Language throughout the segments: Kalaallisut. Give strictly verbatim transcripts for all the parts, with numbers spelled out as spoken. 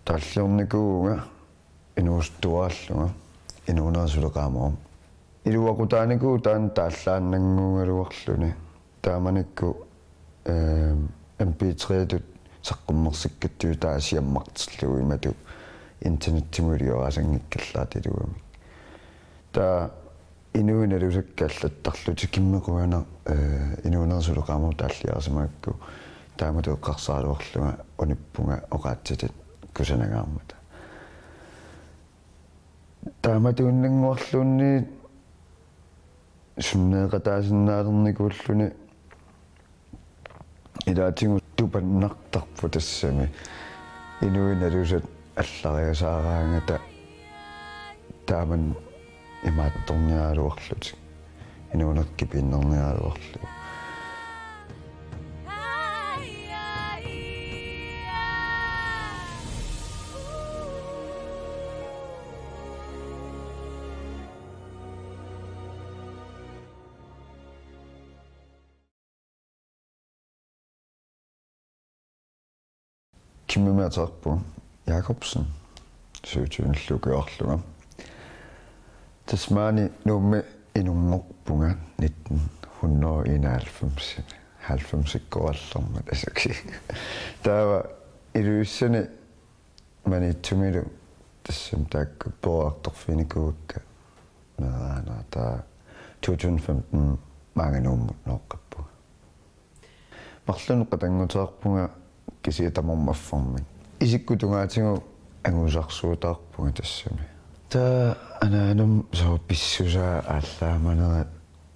taalliornikuuvunga inuusuttuaraallunga inuunera suleqaamavunga. Iluaqutaanikuuvoq taanna taallaannannguugaluarluni. Taamanikkut, ehm, M P tre-tut saqqummersikkatsigu taava siammartillugu imatut internetsimut ilioraasanngikkallaatigut iluamik. Taava inuit nalusakka allattarlutik: Kimmeq qujanaq, eh, inuunera suleqaamavunga taalliarsimagakku. Taamatut eqqarsaraluarlunga unippunga oqaatsitit kusanangaarmata. Taamatuinnannguarluunniit sunneeqataasinnaalernikuulluni ilaatigut tupannartarpoq tassami. Inuit nalusat allariasaaraangata taamani imaattorniaraluarlutik. Inuuneq kipiinnarniaraluarlugu. Kimmimik ateqarpunga Jakobsen, syvogtyve-nillu ukioqarlunga. Tassa maani Nuummi inunngorpunga nitten hundrede enoghalvfems, halvfemsikkoorallarmat asuki. Taava Ilulissani Maniitsumilu tassami taakku peroriartorfiginikuuakka meeraanera, taava to tusind femten maanga Nuummut nooqqappunga. Marlunnik qatannguteqarpunga kisianni tamarmik affarmik. Isikkup tungaatigut angusarsuutaarpunga tassami. Taava anaanama soorlu pissusaa aallaamanera,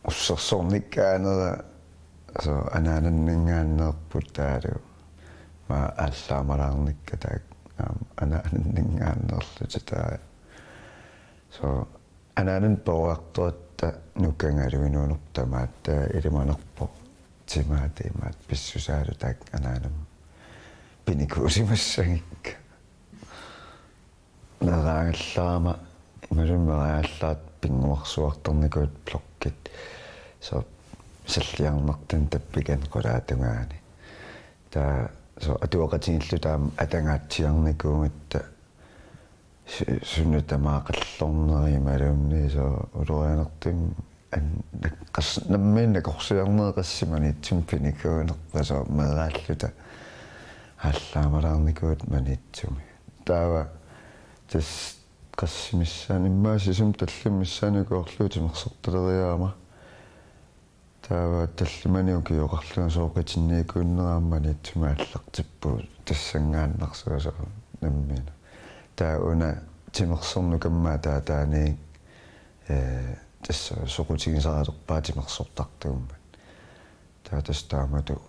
ussersornikkaanera, soorlu anaananninngaanneerput taavalu. Maa aallaamalaarnikka taakku, aamma anaananninngaanneerlutik taava. Soorlu anaanama peroriartoratta nukangaalu inuuneq tamaat, taava ilimanarpoq timaat imaattoq pissusaalu taakku anaanama pinikuusimassagikka. Meeraagallarama, imaluunniit meeraagallarama pinnguarsuartarnikuugatta blokkit. Soorlu salliarnartuni tappikani qulaatungaani. Taava soorlu atuaqatigiilluta aamma atangaatsiarnikuugatta su-, suna tamaat qallorneri imaluunniit soorlu ulorianartumik an-, nak-, qas-, nammineq nakorsiarneri qassit Maniitsumi pinikuunerpaat, soorlu meeraalluta aallaamalaarnikuugatta Maniitsumi. Taava tassa qassit missaanni, immaqa sisamanik tallimat missaanni ukioqarlunga timersortaleriarama. Taava tallimanik ukioqarlunga soorlu qitinniikuinnera aamma Maniitsumi aallartippugut tassanngaannarsuaq soorlu nammineq. Taava una timersorneq kamma ataataanit, eh, tassa soqutigisaraluarpaa timersortartuummat. Taava tassa taamatut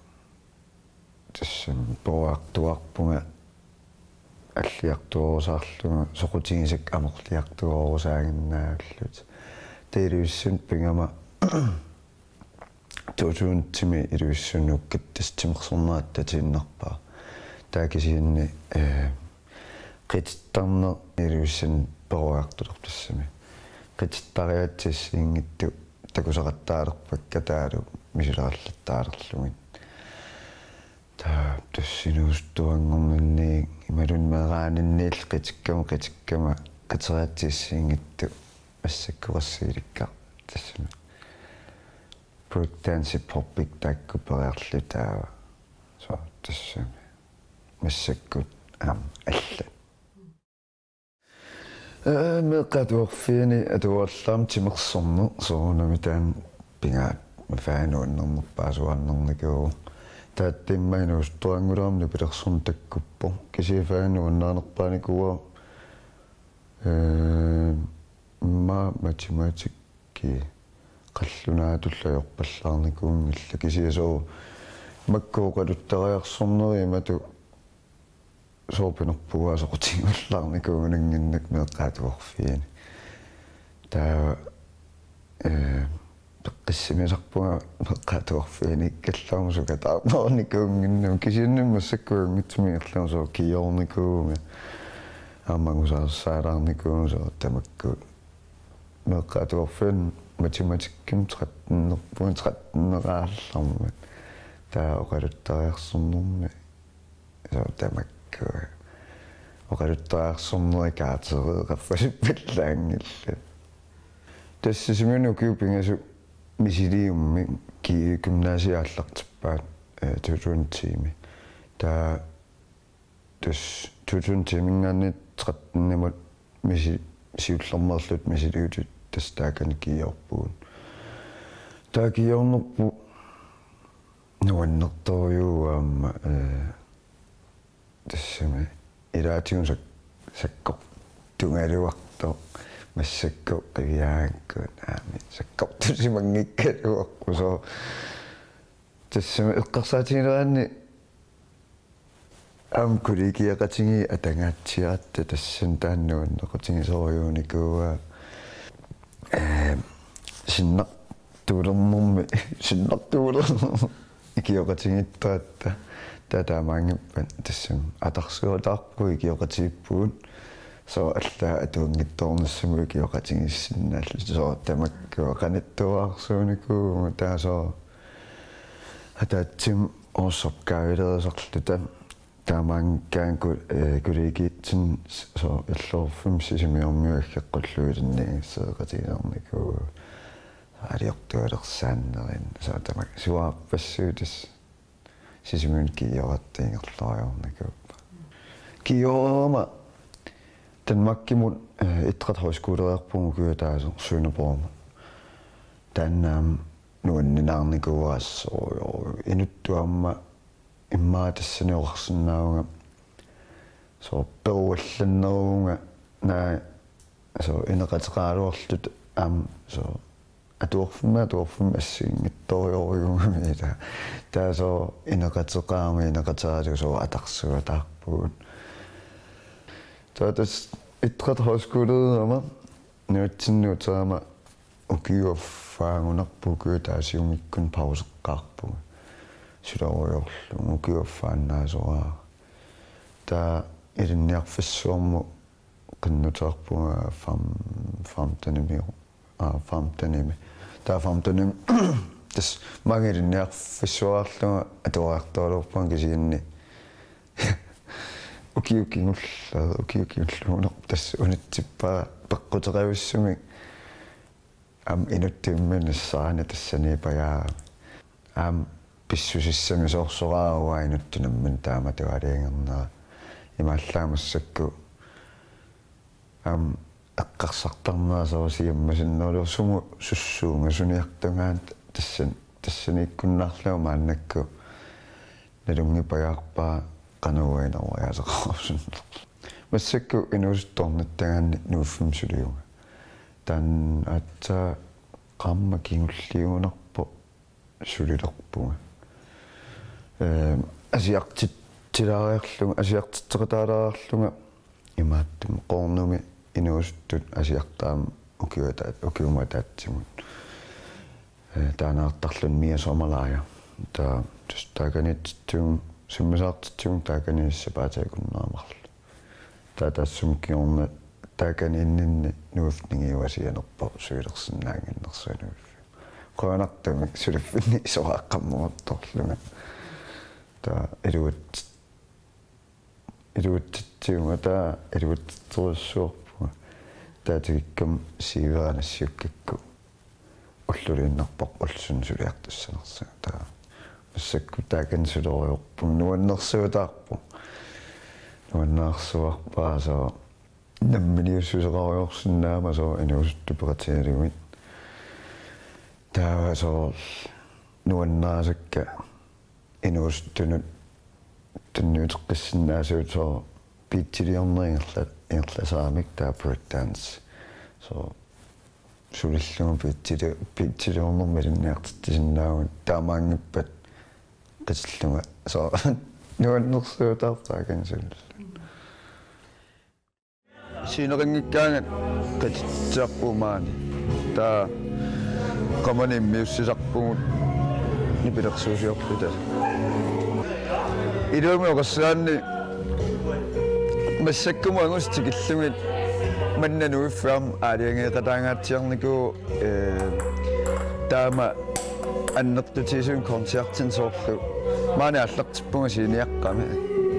tassami peroriartuaarpunga alliartuaarusaarlunga soqutigisakka amerliartuaarusaaginnaallutik. Taava Ilulissani pigama to tusind ti-mi Ilulissani ukkatta tassa timersorneq attatiinnarpara. Taava kisianni, eh, qitittarneq Ilulissani peroriartulerpoq tassami. Qitittariaatsit assigiinngitsut takusaqattaalerpakka taavalu misileraallattaalerlugit. Taava tassa inuusuttuanngorninni imaluunniit meeraaninniillu qitikkama, qitikkama qiteriaatsit assigiinngitsut massakkut qassiilikka tassami. Breakdance, hip-hopit taakku periarluta taava. Soorlu tassami. Massakkut aamma allat. Ee, meeqqat atuarfianni atuarallarama timersorneq soorunami taanna pigaat, fagit nuannernerpaasuarnikuuvoq. Taava immaqa inuusuttuanngulerama nipilersorneq takkuppoq. Kisianni fagit nuannarinerpaanikuuara, ee, immaqa matematikki qallunaatullu ajorpallaarnikuunngillat. Kisianni soorlu makku oqaluttariarsornerit imatut soorlu pinerpugaa soqutigivallaarnikuugunannginnakkit meeqqat atuarfianni. Taava, ee, peqqissimisarpunga meeqqat atuarfianni ikkallarmut sukataarnikuunnginnama, kisianni massakkut ajunngitsumik ingerlaguma soorlu kiiornikuuvunga. Aamma angusaqarsaalaarnikuuvunga soorlu tamakku. Meeqqat atuarfianni matematikkimi trettenerpunga, tretteneraarallarmat. Taava oqaluttariarsornermi soorlu tamakku. Oqaluttariarsorneri kaartereeqaffasippallaanngillat. Tassa Sisimiuni ukiut pingasut misiliummik ki-, gymnasiet aallartippaat, eh, to tusind ti-mi. Taava tassa to tusind ti-minngaanniit tretten-imut misi-, siullermeerluta misiliutit tassa taakani kiiorpugut. Taava kiiornerput nuannertorujuuvoq aamma, eh, tassami ilaatigut sak-, sakkortugaluartoq massakkut qiviarakkit aamma sakkortusimanngikkaluarpoq, soorlu tassami eqqarsaatigineranni aamma kollegiaqatigiit atangaatsiaratta tassani taanna nuannequtigisorujuunikuuaa. Eh, sinnartuulernermi, sinnartuulernermi ikioqatigiittaratta. Taava taamaanngippat tassami atarsuataarpugut ikioqatigiippugut. Soorlu allaat atuanngitsoornissamut ikioqatigiissinnaalluta, soorlu tamakkua qanittuararsuunikuuvugut, taava soorlu ataatsimut årsopgavelerisorluta. Taamaanngikkaanni ku-, eh, kollegiitsinni s-, soorlu illoqarfimmi Sisimiormiut aggeqqullugu ilinniagassaqatigiinneqarnikuuvugut. Aliortualersaannerit, soorlu tamakku suaarpassuit tassa Sisimiuni kiiorartut ingerlariarnikuupput. Kiiorama Danmarkimut, eh, idræt højskoleriarpugut ukiup ataaseq Sønderborgimut. Taanna aamma nuanninaarnikuuara, soorlu inuttut aamma immaqa tassani oqarsinnaavunga, soorlu peruallanneruvunga, naak, soorlu ineqateqaraluarluta aamma, soorlu atuarfimmi, atuarfimmi assigiinngitsorujussuugami, taava, taava soorlu ineqateqarami, ineqateqaralugu soorlu atarsuataarpugut. Taava tassa idræt højskoleriarama nunatsinni uterama ukiup affaagunarpoq, ukiup ataasiunngikkuni pauseqqaarpugut. Sulerujoorlugu ukiup affaannaasoraara. Taava ilinniarfissuarmut qinnuteqarpunga fem-, femtenimi, aa, femtenimi. Taava femtenimi tassa maanga ilinniarfissuarlunga atuariartualerpunga kisianni ukiut kingulleq, ukiut kingulluunniit tassa unitsippara peqquteqavissumik. Aamma inuttut imminut nassaarani tassaniippajaarami. Aamma pissusissamisoorsoraara uanga inuttut nammineq taamatut aalajangernera. Imaallaat massakkut aamma eqqarsartarnera soorlu siammasinnerulersoq sumut sussuunga suniartungaanut tassan-, tassaniikkunnaarlunga maannakkut nalunngippajaarpara qanoq uanga inooriaaseqarusunnerlunga. Massakkut inuusuttornittagaanni Nuuffimmi suliunga. Taanna aatsaat qaammat kingulliugunarpoq sulilerpunga. Ehm, asiartitsilaariarlunga, asiartitseqataalaariarlunga imaattumik Qoornumi inuusuttut asiartarama ukiuta-, ukiumut ataatsimut. Eh, taanaartarluni Mia Sommerlejr. Taava tassa taakaniititsivunga, sammisaartitsivunga taakani sapaatip akunneri marluk. Taava taassuma kingorna taakaniinninni Nuuffik ningiuasianerpoq sulilersinnaannginnersunga Nuuffiup. Qujanartumik suliffinni isoraaqqammeruttorlunga. Taava iluat-, iluatsitsivunga, taava iluatsitserujussuarpunga. Taava tikikkama siivera nassiukkakku ulluliinnarpoq ullut suliartussanersunga. Taava massakkut taakani sulerujoorpunga, nuannersuutaarpunga. Nuannaarsuarpara soorlu namminiussuseqarujoorsinnaammat soorlu inuusuttut peqatigalugit. Taava soorlu nuannaasakka inuusuttunut tunniuteqqissinnaasut soorlu beatsiliorneq ingerla-, ingerlasaramik, taava breakdance. Soorlu sulillunga beatsili-, beatsiliornermik ilinniartitsisinnaavugut, taamaanngippat qitillunga. Soorlu nuannersuutaarpara taakani sulillunga. Sineqanngikkaangat qititsiarpugut maani. Taava qamani immiussisarpugut nipilersuusiorluta. Iluamik oqassagaanni massakkumut angusat tikillugit manna Nuuffik aalajangeeqataatsiarnikuuvoq. Ee, taama annertutigisumik koncertinik soorlu. Maani aallartippunga sceniaqqami.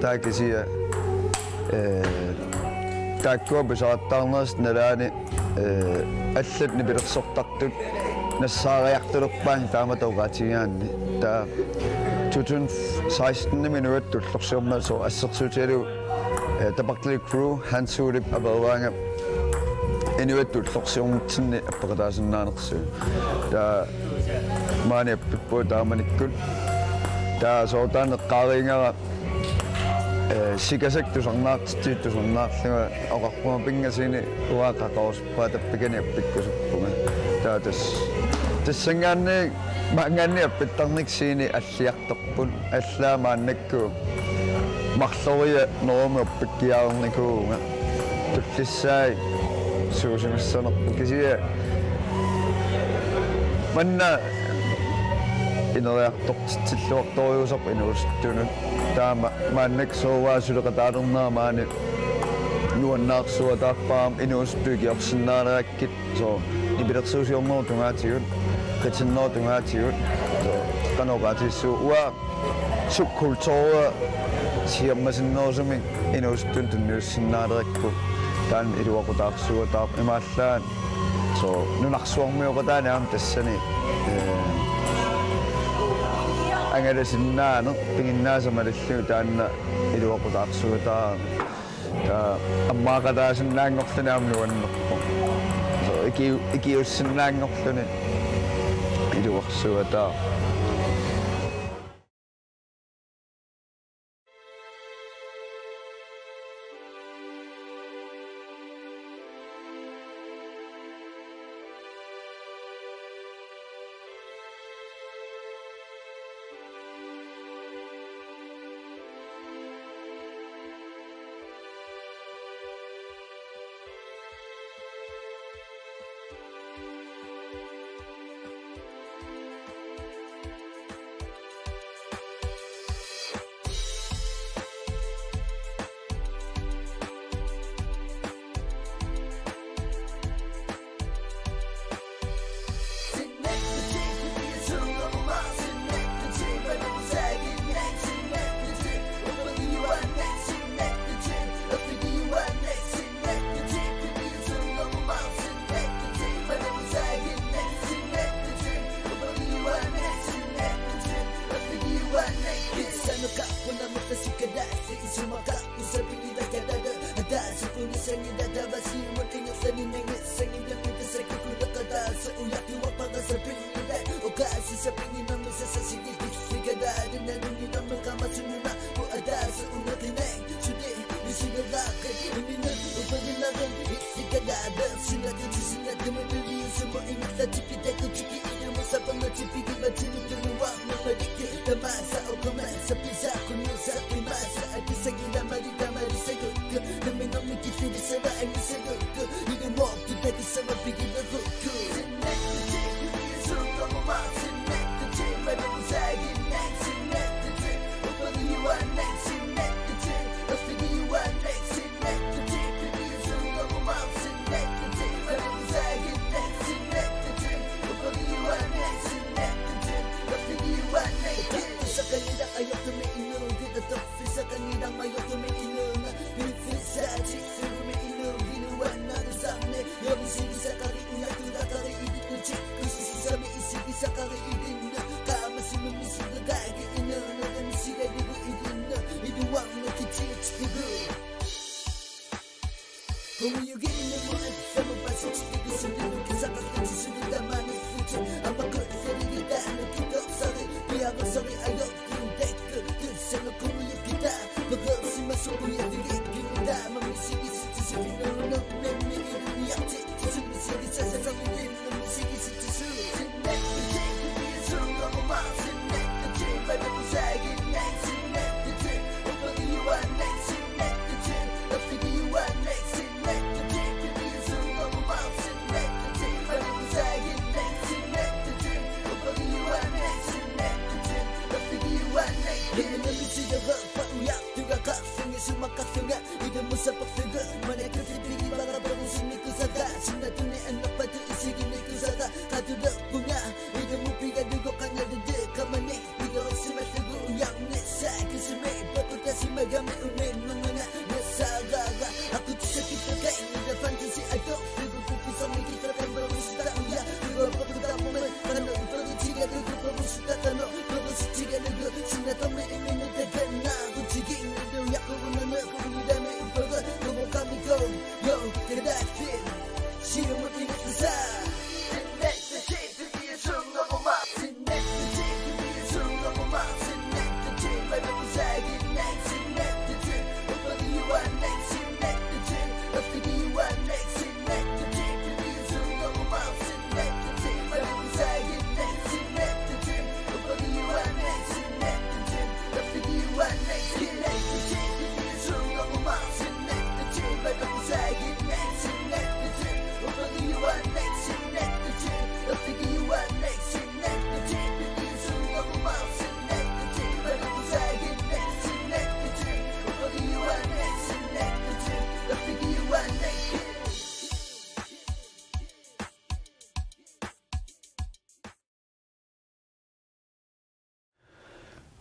Taava kisianni Ee, taakkua pisariaqarnersut nalaani, ee, allat nipilersortartut nassaariartulerpaat taamatut oqaatigigaanni. Taava to tusind seksten-imi inuit ullorsiormat soo assersuutigalugu, ee, Tapakli Crew Hans Olep aperivaa inuiattulluarsiornitsinni appaqataasinnaanersugut. Taava maani appippugut taamanikkut. Taava sooq taanna eqqaariigara, ee, sikasakka tusarnaartitsigit tusarnaarlunga oqarpunga pingasunik uanga qaqorusuppaat tappikani appikkusuppunga. Taava tassa tassanngaanniit maanngaanniit appittarnikuuvoq scenenik alliartorput. Allaat maannakkut marloriarlunga appikkiarnikuuvunga. Tullissaai suusimassanerput kisianni manna ineriartortitsilluartorujussuuvoq inuusuttunut. Taava maannakkut soorunami suleqataalernera maani nuannaarsuataarpara inuusuttut ikiorsinnaalerakkit. Soo, nipilersuusiornerup tungaatigut, qitinnerup tungaatigut, soo, qanoq oqaatigissuu uanga subkulturia siammasinnerusumik inuusuttunut tunniussinnaalerikku taanna iluaqutaarsuataarpoq imaallaat. Soo, nunarsuarmioqataani aamma tassani, ee, angalasinnaaneq piginnaasat malillugu taanna iluaqutaarsuataarpoq. Taava ammaaqataasinnaanngorluni aamma nuannerpoq. Soo, iki-, ikiussinnaanngorluni iluarsuataarpoq.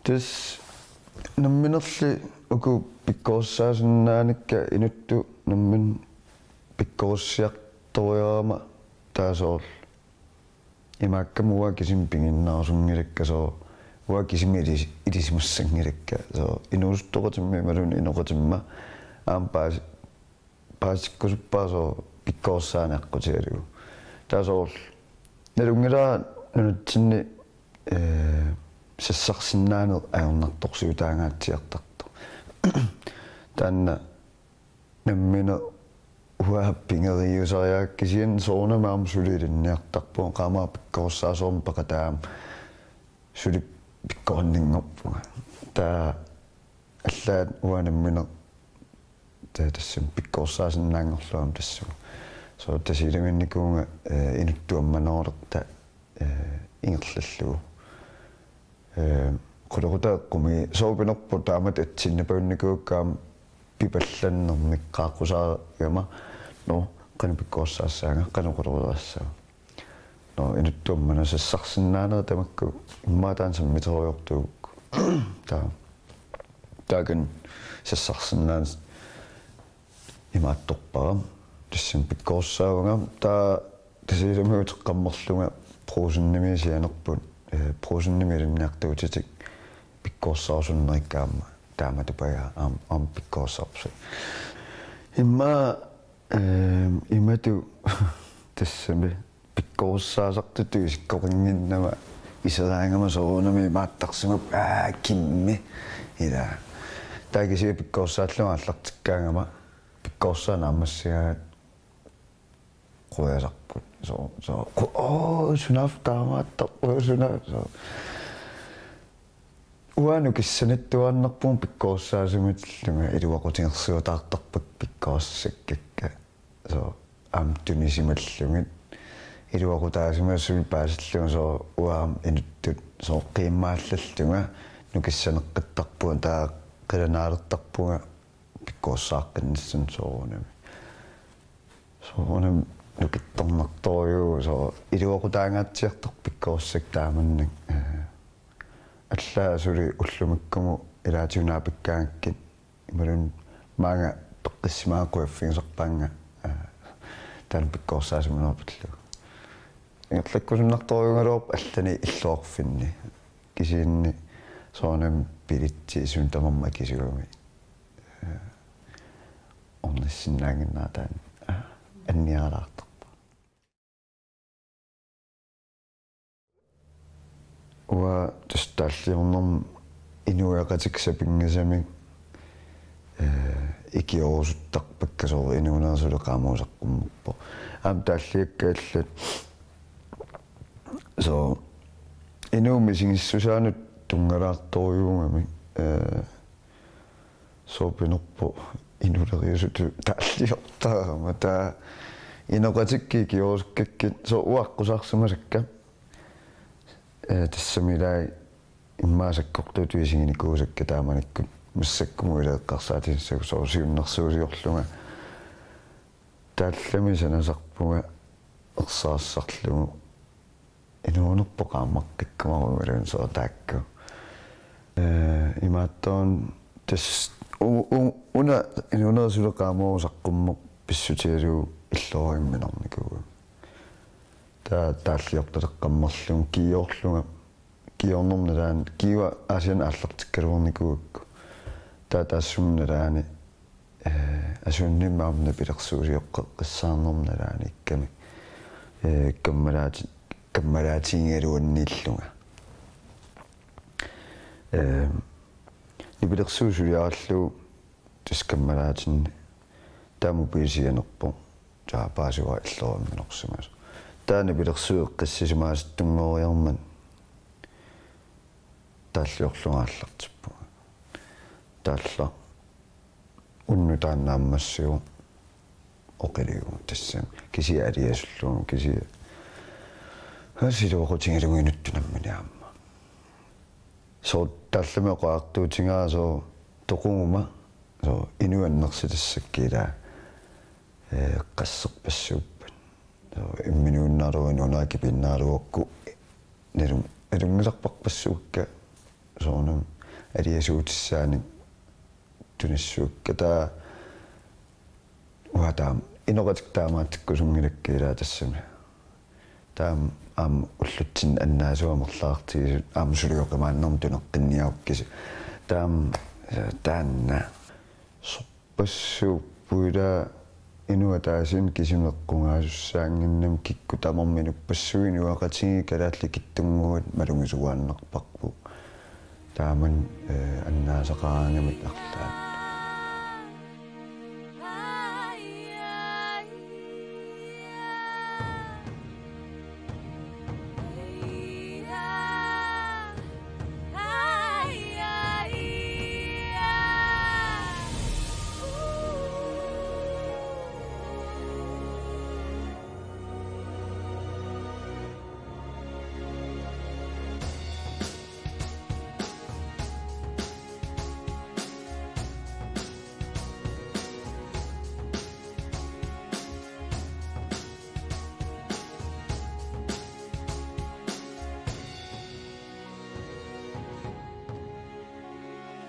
Tassa namminerli uku pikkorissaasinnaanngikka inuttut nammineq pikkorissiartoriarama taasoorlu. Imaakkami uanga kisimi piginnaarusunngilakka soorlu. Uanga kisimi ilis-, ilisimassanngilakka soorlu. Inuusuttoqatimma imaluunniit inoqatimma aamma paasi-, paasikkusuppara soorlu pikkorissaani aqqutigalugu. Taasoorlu nalunngilara nunatsinni, ee, sassarsinnaaneq ajornartorsiutaangaatsiartartoq. Taanna nammineq uanga pigeriusariaqarpoq kisianni soorunami aamma suli ilinniartarpunga, qaammat pikkorissaasorneq peqataammat suli pikkorinninngorpunga. Taava allaat uanga nammineq taava tassami pikkorissaasinnaanngorlunga aamma tassunga. Soorlu Tasiilaminnikuuvunga, ee, inuttut ammanerulerluta, ee, ingerlallugu. Ee, qulequtaq eqqumiisoq pinerpoq taamatut atsinnipajunnikuugakku aamma pipallannermik qaaqqusaarama. Nå, qanoq pikkorissaassaanga, qanoq qulequtaq assava. Nå, inuttut ammaneq sassarsinnaaneq tamakku immaqa taanna sammiterujortuugukku. Taava. Taakani sassarsinnaaneq imaattorpara. Tassami pikkorissaavunga. Taava Tasiilami uteqqammerlunga Brugsenimi sianerput, ee, Brugsenimi ilinniartuutitik pikkorissaarusunnerikka aamma taamatut paja aam-, aamma pikkorissarpassi. Immaqa, ee, imatut tassami pikkorissaasartutut isikkoqannginnama iseraangama soorunami imaattarsimappunga, aa, kimmi, ila. Taava kisianni pikkorissaallunga aallartikkaangama pikkorissaaneq naammassigaangat qujasarput. Soorlu, soorlu, qu-, oo, sunaaffa taamaattarpoq, suna-, soorlu. Uanga nukissanittuaannarpunga pikkorissaasimatillunga, iluaqutigersiutaartarpakka pikkorissakka. Soorlu aamma tunisimallugit. Iluaqutaasimasut paasillunga soorlu uanga aamma inuttut soorlu qiimmaallallunga nukissaneqqittarpunga, taava qilanaalertarpunga pikkorissaaqqinnissamut soorunami. Soorunami nukittornartorujuuvoq, soorlu iluaqutaangaatsiartarpoq pikkorissakka taamannak. Ee, allaat suli ullumikkumut ilaatigut naapikkaangakkit imaluunniit maanga peqqissimagama qujaffigisarpaannga, ee, taanna pikkorissaasimanerpallu. Ingerlakkusunnartorujuugaluarpoq allanik illoqarfinni. Kisianni soorunami billetsit suut tamarmik akisugami, ee, ornissinnaannginnera taanna, ee, anniaalaartarpara. Uanga tassa taalliornermi inuiaqatigiit sapinngisamik, ee, ikiorusuttarpakka, soorlu inuunerup suli qaammat saqqummerpoq. Aamma taalliakka allat soorlu inuup misigissusaanut tunngalaartorujuugamik, ee, soorlu pinerpoq inuleriusutut taalliortarama, taava inoqatigiit ikiorusukkakkit soorlu uanga aqqusaarsimasakka. Ee, tassami ilai immaqa sakkortuutut isiginikuusakka taamanikkut massakkumut ilai eqqarsaatigissagukkit, soorlu siunnersuusiorlunga taallami sanasarpunga ersarisarlugu inuunerput qaammaqqikkumaarama imaluunniit soorlu taakku. Ee, imaattoq tassa u-, u-, una inuunerup suli qaammat saqqummeq pissutigalugu illoqarfimmi minernikuugami. Taava taalliortaleqqammerlunga kiiorlunga, kiiornerma nalaani, kiiva Aasianni aallartikkaluarnikuugakku. Taava taassuma nalaani, ee, asunnimmi aamma nipilersuusioqqeqqissaarnerma nalaani ikkami, ee, kammalaati-, kammalaatigigaluanniillunga. Ee, nipilersuut suliarallugu tassa kammalaatinni taava mobiili sianerpoq. Taava paasivara illoqarfimmi minersimasoq. Taava nipilersuut eqqissisimaasattunngoriarmat taalliorlunga aallartippunga. Taava unnuk taanna naammassivoq oqiliuvoq tassami. Kisianni aliasullugu, kisianni aasiluaqutigilugu inuttut nammineq aamma. Soorlu taallami oqariartuutigaara soorlu toquguma, soorlu inuit annersitassakkit ilaa, ee, qasserpassuuppat. Soorlu imminuinnaaluit inuunerit kipiinnaraluakku nalun-, nalunngisarpassuakka soorunami aliasuutissaanik tunissavakka. Taava uanga taama inoqatikka taamaattikkusunngilakka ilaa tassami. Taama aamma ullutsinni annaasut amerlaartigisut aamma suli oqimaannermik tuneqqinniarukkisi. Taama, eh, taanna sorpassuupput ilaa inuit ataasiinnut kisimi eqqugaasussaannginnami, kikkut tamarmik inuppassuit inuiaqatigiit kalaallit kittunnguit malugisuaannarparput. Taamani, eh, annaasaqaraangamik arlaat.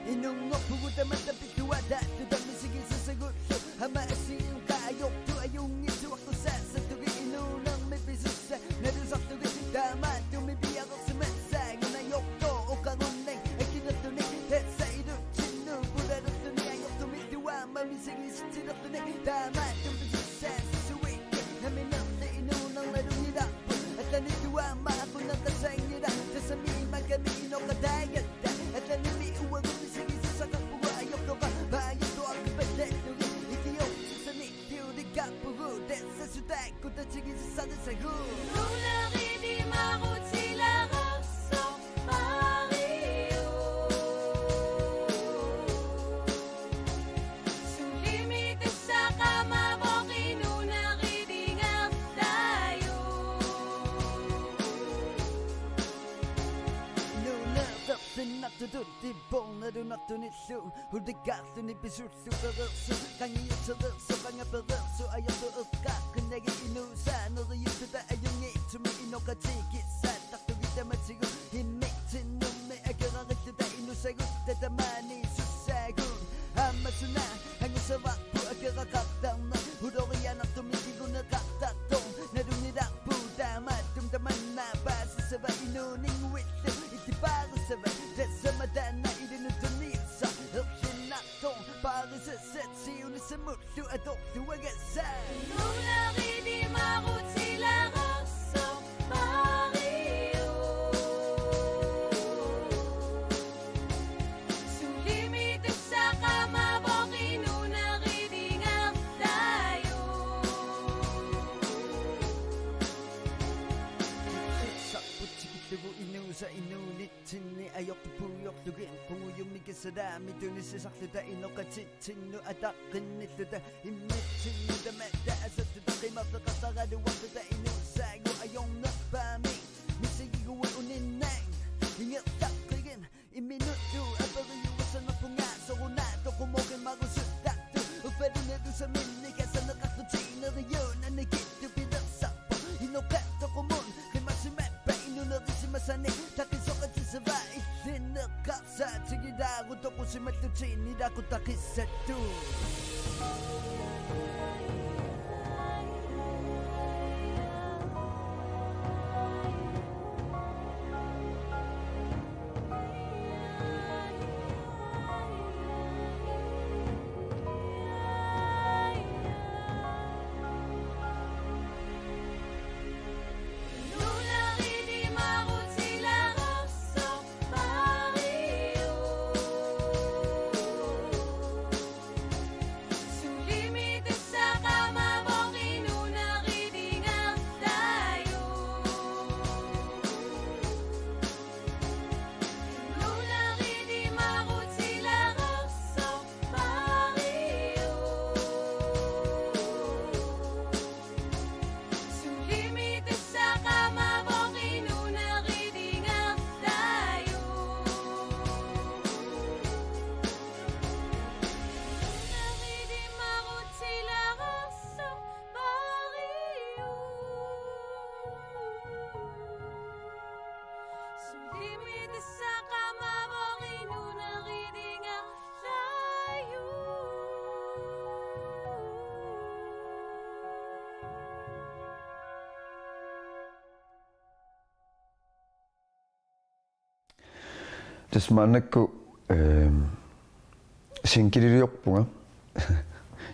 Inunngorpugut tamatta pilluaataarluta misigisasagullu, aamma assigiinngitsuartussaassattugut inuunermi pisussat nalusartugit, taamaattumik piareersimassaagit ajortooqarunnagu akilertunik, tassa ilutsinnut pulalertunik ajortumillu aamma misigisatsilertunik, taamaattumik pisussaassuit nammineerlutik inuuneq nalunngilarput, allanillu aamma aqunneqassanngilaq, tassami imakkami inoqataagatta allanimi uagut misigisassaqarpugut ajortoqarpat ajortuaqqipallallugit, ikiortissanik siulikkaarpugut, tassa sutaakkut tatigisassarisagut. Nuuneriinnarutilerersoq Mario. Sulimi tassa qamavoq inuuneriinnartaju. Nuuneriinnartutut tippornalunartunillu, ulikkaarluni pisullu pereersoq, qangiutereersoq, qanga pereersoq, ajortoq eqqaaqqinnagit inuusaat neriulluta, ajunngitsumik inoqatikka kissaattartugit tamatigut, immitsinnummi akerarluta inuusagutta tamaani sussaagut. Aamma suna angusavarput akeraqartarneq, ulorianartumik kinguneqartartoq nalunngilarput, taamaattumik tamanna paasissava inuuninguillu, illit paarissava, tassami taanna ilinnut tunniussaq erlinnartoq, paarisassat siunissamullu atorluagassat. Nuuneriinnarutilerersoq Mario. Sulimi tassa qamavoq inuuneriinnartaju. Sussarput tikillugu inuusaq inuunitsinni ajortup puigorlugit, qungujummi kassalaami tunissisarluta inoqatitsinnut ataqqinnilluta, immitsinnut tamatta asattuta qimaffeqartaraluarluta inuusaagut ajornerpaamik misigiguit uninngaanniit ingerlaqqigit. Imminullu aperiuassanerpunga sooruna toqumooq qimarusuttartut, uffalunnalu saminnik asaneqartutit neriuut annikitsup pilersarpoq, inoqaat toqumut qimarsimappat inuunerisimasanik taqisoqatissavaa, illinneqarsaatigilaaruk toqusimallutit nilaqutaqissattut. Tassa maannakkut, ehm, singleliorpunga.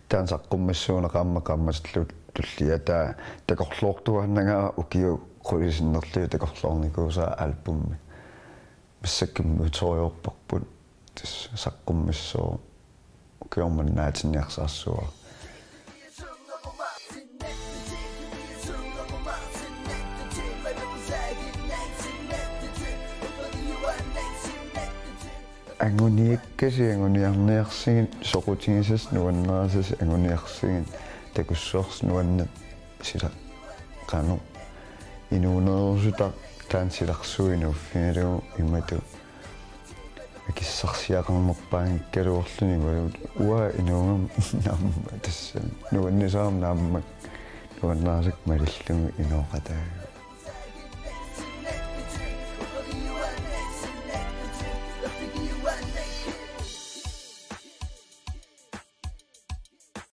Taanna saqqummissuunaqaaq aamma qaammatillugu tullia, taava takorloortuaannanga ukiut qulit sinnerlugit takorloornikuusara albumi. Massakkut motoriorparput, tassa saqqummissoq ukioq manna naatinniarsarissavara. Anguniakkasi anguniarniarsigit, soqutigisassat nuannarisassat anguniarsigit, takussuarsi nuanneq sila qanoq inuunerusutaq taanna silarsuinuuffigalugu imatut akissarsiaqarnerpaanngikkaluarluni imaluunniit uanga inuugama naammat tassa nuannisarama naammat nuannarisakka malillugu inooqataaga.